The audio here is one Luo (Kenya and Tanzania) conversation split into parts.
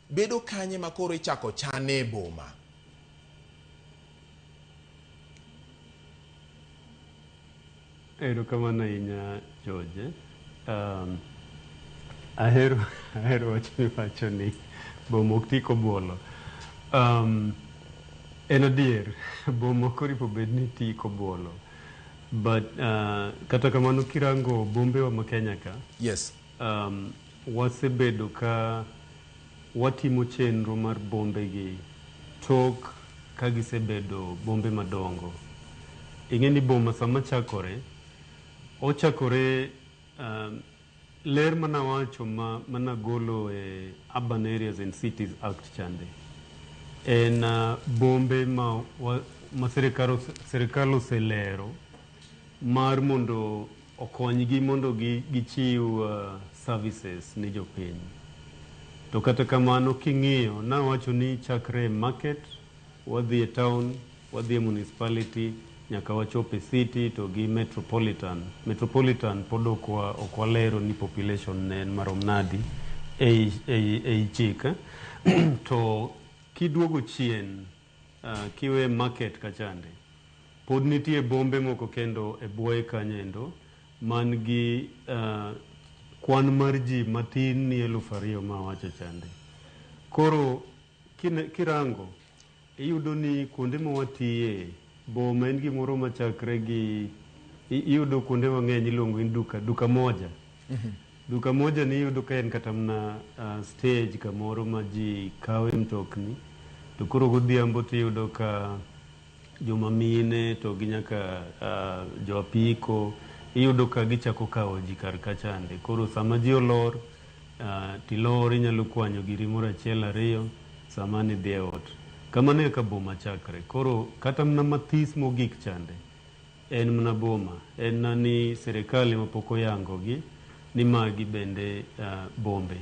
Bedo kanye ma koro ichako chane e boma? Erokamano ahinya George. Ahero ahero wach miwacho ni boma ok ti kobuolo. En adier, boma ok oripo bed ni ti kobuolo. But kata kamano kirango bombewa ma Kenya ka, wasebedo ka watimo chenro mar bombe gi tok ka gisebedo bombe madongo. Ing'e ni boma sama chakore, ochakore ler manawacho ma managolo e Urban Areas and Cities Act chande en bombe ma, wa, ma sirikal, sirikal oselero mar mondo okonygi mondo gichiw services ne jopiny. To kata kamano king'iyo, nawacho ni chakre e market, wadhi e town, wadhi e municipality, nyaka wachop e city to gi metropolitan. Metropolitan pod ok ok walero ni population ne en marom nadi ei chik. To kiduogo chien, kiwe market kachande, pod nitie bombe moko kendo e buoye kanyo endo man gi kwan mar ji matin ni 2,000 ma awacho chande. Koro kirango, iyudo ni kuonde ma watiye, boma en gimoro machakre gi, iyudo kuonde mang'eny iluongo ni duka, duka moja. Duka moja ni iyudo ka en kata mana stage kamoro ma ji kawe mtokni, to koro godhiambo tiyudo ka joma mine to gi nyaka jo apiko iyudo ka gichako kawo ji kar kachande. Koro sama ji olor, tilor inyalo kwanyo giri moro achiel ariyo sama nidhi e ot. Kamano e ka boma chakre. Koro kata mana mathis mogik chande en mana boma. En na ni sirikal ema pok oyango gi ni magi bende bombe.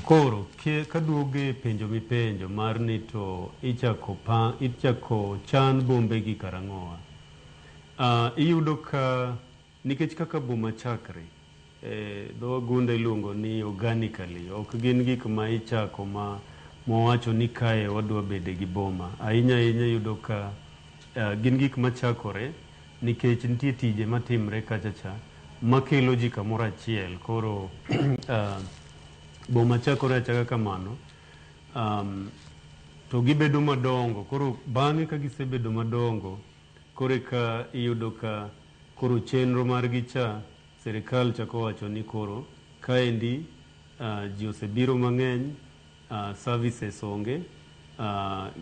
Koro kaduogo e penjo mipenjo mar ni to ichako pa, ichako chan bombe gi karang'owa. Iyudo ka nikech kaka boma chakre, dho wagunda iluongo ni organically, ok gin gik ma ichako ma mowacho ni kae wadwa bede gi boma. Ahinya ahinya iyudo ka gin gik machakore nikech nitie tije matimre kacha cha makelo ji kamoro achiel. Koro boma chakore achaka kamano, to gibedo madongo. Koro bang'e ka gisebedo madongo, koro eka iyudo ka koro chenro margi cha sirikal chako wacho ni koro kaendi ji osebiro mang'eny, services onge,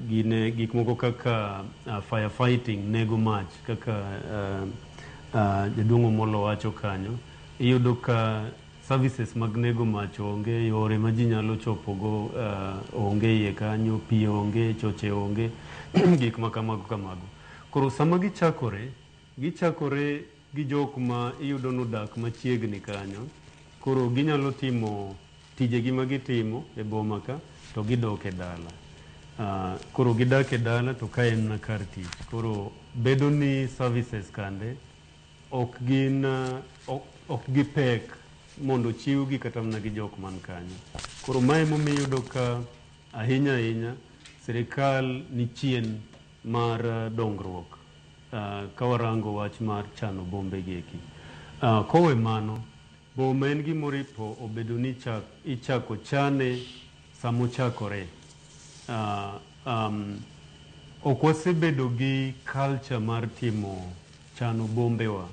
gine gik moko kaka firefighting, nego mach kaka jaduong' Omolo wacho kanyo. Iyudo ka services mag nego mach onge, yore ma ji nyalo chopogo onge iye kanyo, pi onge, choche onge, gik ma kamago kamago. Koro sama gichakore, gichakore gi jok ma iyudo nodak machiegni kanyo. Koro ginyalo timo tijegi ma gitimo e boma ka to gidok e dala. Koro gidak e dala to ka en na kar tich. Koro bedo ni services kande ok gin ok gipek mondo chiwgi kata mana gi jok man kanyo. Koro mae emomiyo iyudo ka ahinya ahinya sirikal ni chien mar dongruok ka warango wach mar chano bombe gi eki. Kowe mano, boma en gimoripo obedo ni ichako chane samochakore. Ok wasebedo gi culture mar timo chano bombewa.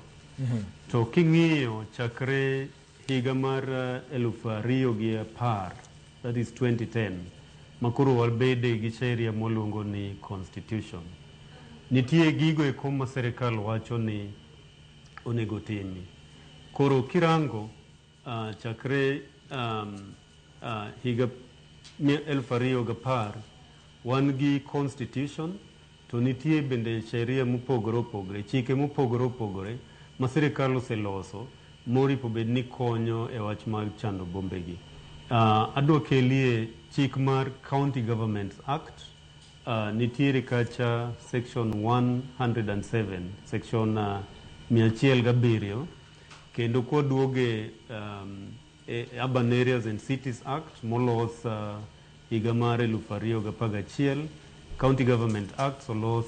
To king'iyo chakre higa mar 2010, that is 2010, ma koro wabede gi sheria mwaluongo ni constitution. Nitie gigo eko ma sirikal wacho ni onego timi. Koro kirango chakre higa 2010 wan gi constitution to nitie bende sheria mopogore opogore, chike mopogore opogore ma sirikal oseloso moripo bed ni konyo e wach mar chano bombegi. Adwa kelie chik mar County Governments Act, nitiere kacha section 107, section 107, kendo kwaduoge e Urban Areas and Cities Act molos higa mar 2011. County Government Acts olos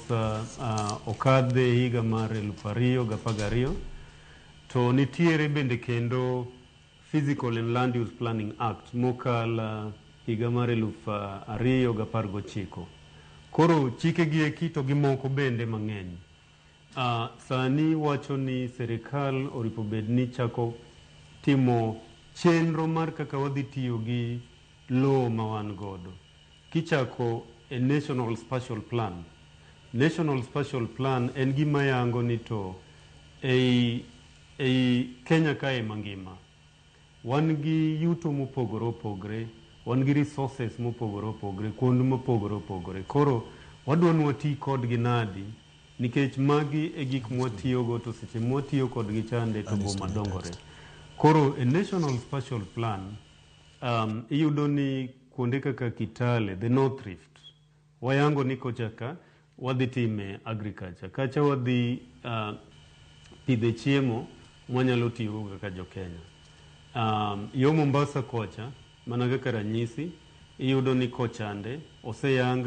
okadhe higa mar 2012. To nitiere bende kendo Physical and Land Use Planning Act mokal higa mar 2019. Koro chike gi eki to gi moko bende mang'eny. Sani wacho ni serikal oripo bed ni chako timo chenro mar kaka wadhi tiyo gi lowo ma wan godo. Kichako e National Spatial Plan. National Spatial Plan en gima yango ni to ei Kenya kae mangima wan gi yuto mopogore opogore, wan gi resources mopogore opogore, kuond mopogore opogore. Koro wadwa ni wati kodgi nadi nikech magi e gik mwatiyogo to seche mwatiyo kodgi chande to boma dongore. Koro e National Spatial Plan iyudo ni kuonde kaka Kitale, the North Rift, wayango ni kocha ka wadhi time agriculture, kacha wadhi pidhe chiemo mwanyalo tiyogo kaka jo Kenya. Yo Mombasa kocha, mana kaka ranyisi, iyudo ni kochande oseyang